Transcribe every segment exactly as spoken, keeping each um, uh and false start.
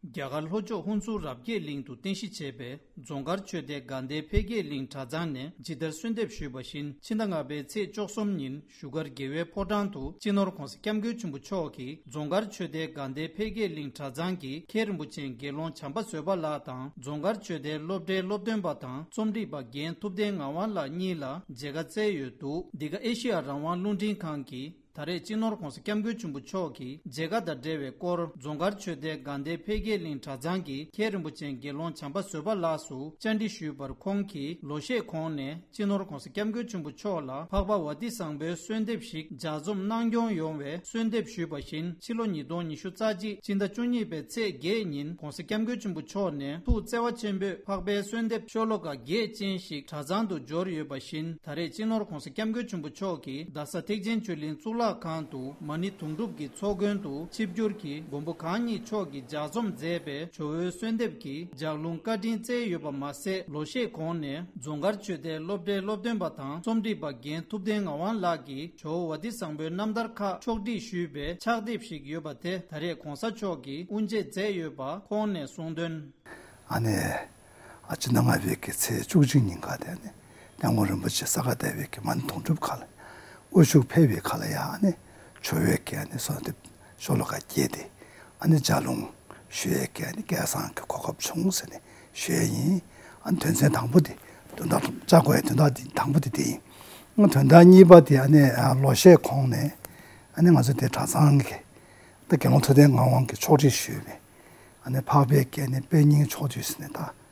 རྒྱ་གར་ལྷོ་ཕྱོགས་ཧུན་སུར་རབ་རྒྱས་གླིང་དུ་རྟེན་གཞི་བྱས་པའི་རྫོང་དཀར་ཆོས་སྡེ་དགའ་ལྡན་འཕེལ་རྒྱས་གླིང་གྲྭ་ཚང་ནས་ཇི་ལྟར་གསོལ་འདེབས་ཞུས་པ་བཞིན། ཕྱི་ཟླ་ལྔ་པའི་ཚེས་བཅུ་གསུམ་ཉིན་བཞུགས་སྒར་དགེ་བའི་ཕོ་བྲང་དུ་སྤྱི་ནོར་༧གོང་ས་༧སྐྱབས་མགོན་ཆེན་པོ་མཆོག་གིས་རྫོང་དཀར་ཆོས་སྡེ་དགའ་ལྡན་འཕེལ་རྒྱས་གླིང་གྲྭ་ཚང་གི་མཁན་རིན་པོ་ཆེ་དགེ་སློང་བྱམས་པ་བཟོད་པ་ལགས་དང་། རྫོང་དཀར་ཆོས་སྡེའི་སློབ་གྲྭའི་སློབ་སྟོན་པ་དང་རྩོམ་སྒྲིག་པ་རྒན་ཐུབ་བསྟན་ངག་དབང་ལགས་གཉིས་ལ་མཇལ་ཁ་བསྩལ་ཡོད་འདུག་འདི་ག་ཨེ་ཤི་ཡ་རང་དབང་རླུང་འཕྲིན་ཁང་གིས། ད་རེས་སྤྱི་ནོར་༧གོང་ས་༧སྐྱབས་མགོན་ཆེན་པོ་མཆོག་གིས་མཇལ་ཁ་དང་འབྲེལ་བའི་སྐོར། རྫོང་དཀར་ཆོས་སྡེ་དགའ་ལྡན་འཕེལ་རྒྱས་གླིང་གྲྭ་ཚང་གི་མཁན་རིན་པོ་ཆེ་དགེ་སློང་བྱམས་པ་བཟོད་པ་ལགས་སུ་བཅར་འདྲི་ཞུས་པར། ཁོང་གིས་ལོ་ཤས་གོང་ནས་སྤྱི་ནོར་༧གོང་ས་༧སྐྱབས་མགོན་ཆེན་པོ་མཆོག་ལ་འཕགས་པ་ཝ་ཏི་བཟང་པོའི་གསོལ་འདེབས་ཤིག་ལྗགས་རྩོམ་གནང་སྐྱོང་ཡོང་བའི་གསོལ་འདེབས་ཞུས་པ་བཞིན། ཕྱི་ལོ་ཉིས་སྟོང་ཉི་ཤུ་རྩ་གཅིག་སྤྱི་ཟླ་བཅུ་གཉིས་པའི་ཚེས་བརྒྱད་ཉིན་༧གོང་ས་༧སྐྱབས་མགོན་ཆེན་པོ་མཆོག་ནས་ཐུགས་བརྩེ་བ་ཆེན་པོས་འཕགས་པའི་གསོལ་འདེབས་ཤོ་ལོ་ཀ་བརྒྱད་ཅན་ཞིག་གྲྭ་ཚང་དུ་འབྱོར་ཡོད་པ་བཞིན། ད་རེས་སྤྱི་ནོར་༧གོང་ས་༧སྐྱབས་མགོན་ཆེན་པོ་མཆོག་གིས་རྡ་ས་ཐེག་ཆེན་ཆོས་གླིང་གཙུག་ལག་ཁང་དུ་མ་ཎི་དུང་སྒྲུབ་ཀྱི་ཚོགས་མགོན་དུ་ཆིབས་བསྒྱུར་གྱིས་མགོན་པོ་གང་ཉིད་མཆོག་གིས་ལྗགས་རྩོམ་མཛད་པའི་ཇོ་བོའི་གསོལ་འདེབས་ཀྱི་ལྗགས་ལུང་བཀའ་དྲིན་བསྩལ་ཡོད་པ་མ་ཟད། ལོ་ཤས་གོང་ནས་རྫོང་དཀར་ཆོས་སྡེའི་སློབ་གྲྭའི་སློབ་སྟོན་པ་དང་རྩོམ་སྒྲིག་པ་རྒན་ཐུབ་བསྟན་ངག་དབང་ལགས་ཀྱིས་ཇོ་བོ་ཝ་ཏི་བཟང་པོའི་རྣམ་ཐར་ཁག་ཕྱོགས་བསྒྲིགས་ཞུས་པའི་ཕྱག་དེབ་ཞིག་ཡོད་པ་དེ་ད་རེས་༧གོང་ས་མཆོག་གིས་དབུ་འབྱེད་མཛད་ཡོད་པ་ཁོང་ནས་གསུངས་དོན། ཨ་ནེ། ཨ་ཅི་ན་ང་བེ་གི་ཚེས་བཅུ་གཅིག་ཉིན་ག་དེ་ནི་སྐྱབས་མགོན་རིན་པོ་ཆེ་ས་ག་ཟླ་བའི་གི་མ་ཎི་དུང་སྒྲུབ་ཁ་ལ་དབུ་བཞུགས་ཕེབས་པའི་ཁ་ལ་ཡ་ཨ་ནེ་ཆོ་བའི་གི་ཨ་ནེ་སོ་དེ་ཤོ་ལོ་ཀ་བརྒྱད་དེ་ཨ་ནེ་ལྗགས་ལུང་ཞུ་ཡས་གི་ཨ་ནེ་སྐལ་བཟང་གི་གོ་སྐབས་བྱུང་ཟེར་ནས་ཞུ་ཡས་ཡིན། ཨ་ནེ་དོན་ཚན་དང་པོ་དེ་དོན་དག་ཅ་གོ་ཡ་དོན་དག་དེ་དང་པོ་དེ་དེ་ཡིན། ཨ་དོན་དག་གཉིས་པ་དེ་ཨ་ནེ་ལོ་ཤས་གོང་ནས་ཨ་ནེ་ང་ཚོ་དེ་གྲྭ་ཚང་གི་ད་དགེ་སློང་ཐུབ་བསྟན་ངག་དབང་གིས་ཕྱོགས་སྒྲིག་ཞུས་པའི་ཨ་ནི་འཕགས་པའི་དགེ་བསྙེན་དཔེ་རྙིང་ཕྱོགས་བསྡུས་ཟེར་ནས་ད་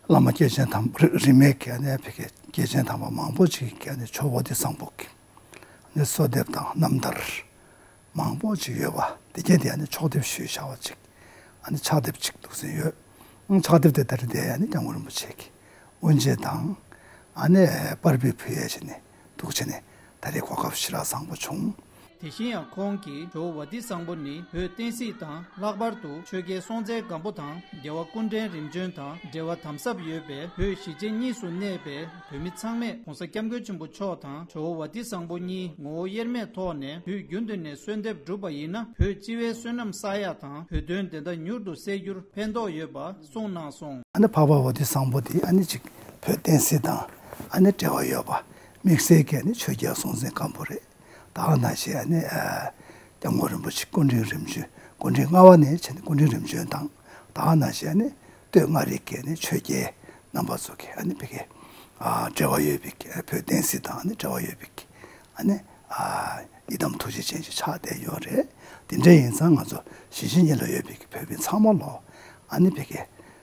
བླ་མ་སྐྱེས་ཆེན་དམ་རི་རིས་མེད་ཀྱི་ཨ་ནི་བོད་ཀྱི་སྐྱེས་ཆེན་དམ་པ་མང་པོ་ཅིག་གིས་ཨ་ནི་ཇོ་བོ་ཝ་ཏི་བཟང་པོ་གི་ཨ་ནི་གསོལ་འདེབས་དང་རྣམ་ཐར་མང་པོ་ཅིག་ཡོད་པ་དེ་གྱད་དེ་ཨ་ནི་ཕྱོགས་བསྡུས་ཞུས་བཞག་པ་ཅིག་ཨ་ནི་ཕྱག་དེབ་ཅིག་འདུག་ཟིན་ཡོད། ཨང་ཕྱག་དེབ་དེ་ད་རེས་དེ་ཨ་ནི་སྐྱབས་མགོན་རིན་པོ་ཆེ་གི་དབུ་འབྱེད་དང་ཨ་ནི་པར་ཕུད་ཕུལ་ཡས་བྱས་ནས་འདུག་བྱས་ནས་ད་རེས་གོ་སྐབས་ཞེ་དྲག་བཟང་པོ་བྱུང་། དེ་བཞིན་ཡང་ཁོང་གིས་ཇོ་བོ་ཝ་ཏི་བཟང་པོ་ནི་བོད་བསྟན་སྲིད་དང་ལྷག་པར་དུ་ཆོས་རྒྱལ་སྲོང་བཙན་སྒམ་པོ་དང་རྒྱལ་བ་སྐུ་ཕྲེང་རིམ་བྱོན་དང་འབྲེལ་བ་དམ་ཟབ་ཡོད་པའི་བོད་གཞིས་བྱེས་གཉིས་སུ་གནས་པའི་བོད་མི་ཚང་མས་༧གོང་ས་༧སྐྱབས་མགོན་ཆེན་པོ་མཆོག་དང་ཇོ་བོ་ཝ་ཏི་བཟང་པོ་གཉིས་ངོ་བོ་དབྱེར་མེད་ཐོག་ནས་དུས་རྒྱུན་དུ་ནས་གསོལ་འདེབས་བསྒྲུབས་པ་ཡིན་ན་བོད་སྤྱི་བའི་བསོད་ནམས་བསགས་ཡག་དང་བོད་དོན་བདེན་མཐའ་མྱུར་དུ་གསལ་རྒྱུར་ཕན་ཐོགས་ཡོད་པ་གསུངས་གནང་སོང་། ཨ་ནི་འཕགས་པ་ཝ་ཏི་བཟང་པོ་དེ་ཨ་ནི་ཅིག་བོད་བསྟན་སྲིད་དང་ཨ་ནི་འབྲེལ་བ་ཡོད་པ་དམིགས་བསལ་གྱི་ཨ་ནི་ཆོས་རྒྱལ་སྲོང་བཙན་སྒམ་པོ་རེད། ད་ག་ནང་བཞིན་ཨ་ནི་ཨ་སྐྱབས་མགོན་རིན་པོ་ཆེ་སྐུ་ཕྲེང་རིམ་བྱོན་སྐུ་ཕྲེང་ལྔ་པ་ནས་བྱས་ནས་སྐུ་ཕྲེང་རིམ་བྱོན་དང་ད་ག་ནང་བཞིན་ཨ་ནི་སྟོད་མངའ་རིས་ཀྱི་ཨ་ནི་ཆོས་རྒྱལ་རྣམ་པ་ཚོ་གི་ཨ་ནི་བོད་ཀྱི་ཨ་འབྲེལ་བ་ཡོད་པའི་གི་བོད་བསྟན་སྲིད་དང་ཨ་ནི་འབྲེལ་བ་ཡོད་པའི་གི་ཨ་ནི་ཨ་ཡི་དམ་ཐུགས་རྗེ་ཅན་ཞིག་ཆགས་བསྡད་ཡོད་རེད། དེ་འདྲ་ཡིན་ཙང་ང་ཚོ་གཞིས་བྱེས་གཉིས་ལ་ཡོད་པའི་གི་བོད་མི་ཚང་མ་ལོ་ཨ་ནི་བོད་ཀྱི་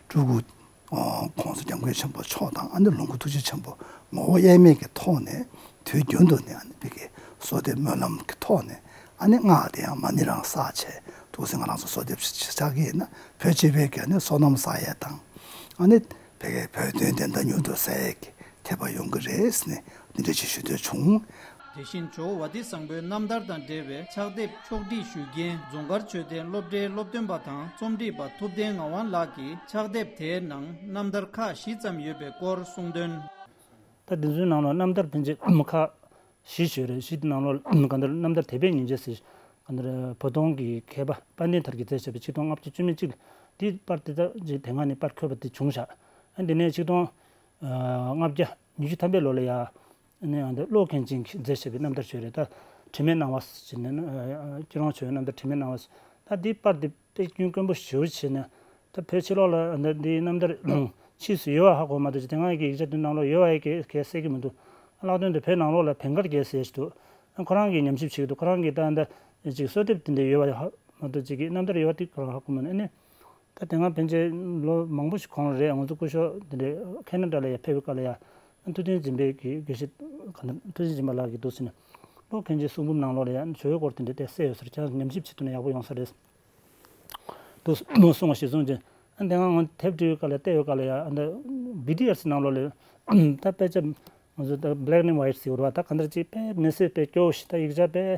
སྤྲུལ་སྐུ་༧གོང་ས་༧སྐྱབས་མགོན་ཆེན་པོ་མཆོག་དང་ཨ་ནི་ལོངས་སྐུ་ཐུགས་རྗེ་ཆེན་པོ་ངོ་བོ་དབྱེར་མེད་ཀྱི་ཐོག་ནས་དུས་རྒྱུན་དུ་ནས་ཨ་ནི་བོད་ཀྱི་གསོལ་འདེབས་སྨོན་ལམ་གྱི་ཐོག་ནས་ཨ་ནི་སྔགས་དེ་ཡང་མ་ཎི་རང་བསགས་བྱས་འདུག་ཟེར་ང་རང་ཚོ་གསོལ་འདེབས་ཆགས་ཀྱི་ཡིན་ན་བོད་སྤྱི་པའི་གི་ཨ་ནི་བསོད་ནམས་བསགས་ཡས་དང་ཨ་ནི་བོད་ཀྱི་བོད་དོན་བདེན་མཐའ་མྱུར་དུ་གསལ་ཡས་ཀྱི་ཐེབས་པ་ཡོང་གི་རེད་ཟེར་ནས་འདི་འདྲ་ཅིག་ཞུ་འདོད་བྱུང་། དེ་བཞིན་ཇོ་བོ་ཝ་ཏི་བཟང་པོའི་རྣམ་ཐར་དང་འབྲེལ་བའི་ཕྱག་དེབ་ཕྱོགས་སྒྲིག་ཞུ་མཁན་རྫོང་དཀར་ཆོས་ལྡན་སློབ་གྲྭའི་སློབ་སྟོན་པ་དང་རྩོམ་སྒྲིག་པ་ཐུབ་བསྟན་ངག་དབང་ལགས་ཀྱིས་ཕྱག་དེབ་དེའི་ནང་རྣམ་ཐར་ཁག་བཞི་ཙམ་ཡོད་པའི་སྐོར་གསུངས་དོན། ད་འདི་ཚོའི་ནང་ལ་རྣམ་ཐར་ཕན་ཆད་ཁག་བཞི་ཞིག་རེད། བཞི་དེ་ནང་ལོགས་གང་ལྟར་རྣམ་ཐར་དད་པས་ཉིན་བྱེད་ཟེར་གང་ལྟར་བོ་དོང་གི་མཁས་པ་དཔལ་ལྡན་ཐར་གྱིས་མཛད་བྱས་པའི་ཆིག་སྟོང་ལྔ་བརྒྱ་བཅུ་མེད་གཅིག་འདི་པར་དེ་ད་ཅིག་དེ་སྔ་ནས་པར་འཁོད་པ་དེ་བྱུང་བཞག་ཨ་འདི་ནས་ཆིག་སྟོང་ལྔ་བརྒྱ་ཉི་ཤུ་ཐམ་པའི་ལོ་ལ་ཡ། ཨ་ནི་ཨ་འདི་བློ་མཁན་ཅིང་གིས་མཛད་བྱས་པའི་རྣམ་ཐར་ཞིག་རེད། ད་དྲི་མེད་སྣང་བ་ཟེར་ནས་ཨ་སྐྱིད་གྲོང་ཆོས་པའི་རྣམ་ཐར་དྲི་མེད་སྣང་བ་ཟེར། ད་འདི་པར་འདི་དཔེ་སྐྱོན་དཀོན་པོ་ཞེ་པོ་བྱས་ནས་ད་བོད་ཕྱི་ལོགས་ལ་ཨ་འདི་འདིའི་རྣམ་ཐར་ཕྱིས་སུ་ཡོད་པ་ཧ་གོ་མ་ཐུབ་ཅིང་དེ་སྔ་གི་ཡིག་ཆ་འདི་ནང་ལོགས་ཡོད་པ་ཡི་གེ་གས་གསལ་གྱི་མི་འདུག་ལྷག་དོན་དུ་བོད་ནང་ལོགས་ལ་བན་དཀར་རྒྱལ་ཟེར་ཞིག་འདུག་ཁོ་རང་གིས་ཉམས་ཞིབ་བྱེད་ཀྱི་འདུག་ཁོ་རང་གིས་ད་ཨ་འདི་ཅིག་གསོལ་འདེབས་དེ་འདྲ་ཡོད་པ་ཧ་མ་ཐུབ་ཅིག་གི་རྣམ་ཐར་ཡོད་པ་དེ་ཁོ་རང་ཧ་གོ་མ་ནས་ཨ་ནི། ད་དེ་སྔ་ཕན་ཆད་ལོ་མང་པོ་ཞིག་གོང་ལ་རེད། ང་ཚོ་སྐུ་ཞབས་དེ་འདྲའི་ཁེ་ན་ཌ་ལ་ཡར་ཕེབས་པའི་སྐབས་ལ་ཡ་ཐུབ་བསྟན་སྦྱིན་པའི་གི་དགེ་བཤེས་ག་ན་ཐུབ་བསྟན་སྦྱིན་པ་ལགས་ཀྱིས་འདུག་ཟེར་ནས་བློ་མཁན་ཆེན་གསུང་འབུམ་ནང་ལོགས་ལ་ཡ་ཇོ་བོའི་སྐོར་དེ་འདྲའི་དེ་གསལ་ཡོད་ཟེར། ཁྱེད་རང་ཉམས་ཞིབ་བྱེད་ཐུབ་ན་ཡག་པོ་ཡོང་ས་རེད་འདུག་གསུངས་པ་ཞིག་གསུངས་ཀྱིན་ཨ་དེ་སྔ་ང་དེབ་འབྲི་བའི་སྐབས་ལ་བལྟས་པའི་སྐབས་ལ་ཡ་ཨ་ད་བི་ཌི་ཨེས་ནང་ལོགས་ལ་ད་དཔེ་ཆ་ང་ཚོ་ད་བྷི་ལེག་ཨེན་ཝའིཊ་ཟེར་བ་རེད་བ། ད་ག་འདྲ་ཅིག་དཔེ་མི་སྲིད་དཔེ་སྐྱོ་བོ་ཞིག་ད་ཡིག་ཆ་དཔེ།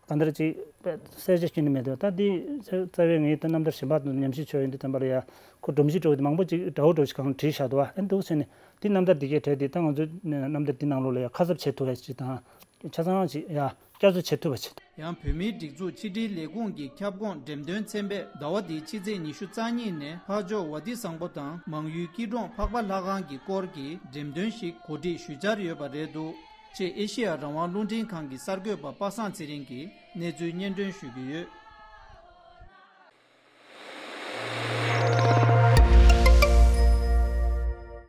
གང་ལྟར་ཅིག་གསལ་ཆ་ཁྱོན་ནས་མེད་འདུག་ད་འདི་རྩ་བའི་ངའི་ད་རྣམ་ཐར་གཞན་པ་དང་ཉམས་ཞིབ་ཕྱོགས་ཡིན་དུས་ཙམ་པ་ལ་ཡ་ཁོ་སྒྲོམ་གཞི་འདྲ་བོ་དེ་མང་པོ་ཅིག་འདྲ་བོ་འདྲ་བོ་ཞིག་གང་བྲིས་བཞག་འདུག་ཨ་འདུག་ཟེར་ནས་འདི་རྣམ་ཐར་འདི་གའི་གྲས་དེ་ད་ང་ཚོའི་རྣམ་ཐར་འདི་ནང་ལོགས་ལ་ཡ་ཁ་གསབ་བྱེད་ཐུབ་ཡ་ཅིག་དང་ ཆ་ཚང་ཅིག་ཡ་བསྐྱར་གསོ་བྱེད་ཐུབ་པ་བྱེད། ཡང་བོད་མིའི་སྒྲིག་འཛུགས་ཕྱི་དྲིལ་ལས་ཁུངས་ཀྱི་ཁྱབ་ཁོངས་འགྲེམས་སྟོན་ཚན་པས་ཟླ་བ་འདིའི་ཕྱི་ཚེས་ཉི་ཤུ་རྩ་གཉིས་ནས་ཕར་ཕྱོགས་ཝ་ཏི་བཟང་པོ་དང་མང་ཡུལ་སྐྱིད་གྲོང་འཕགས་པ་ལྷ་ཁང་གི་སྐོར་གྱི་འགྲེམས་སྟོན་ཞིག་གོ་སྒྲིག་ཞུ་འཆར་ཡོད་པ་རེད་འདུག་ཅེས་ཨེ་ཤེ་ཡ་རང་དབང་རླུང་འཕྲིན་ཁང་གི་གསར་འགོད་པ་པ་སངས་ཚེ་རིང་གིས་གནས་ཚུལ་སྙན་སྒྲོན་ཞུ་གི་ཡོད།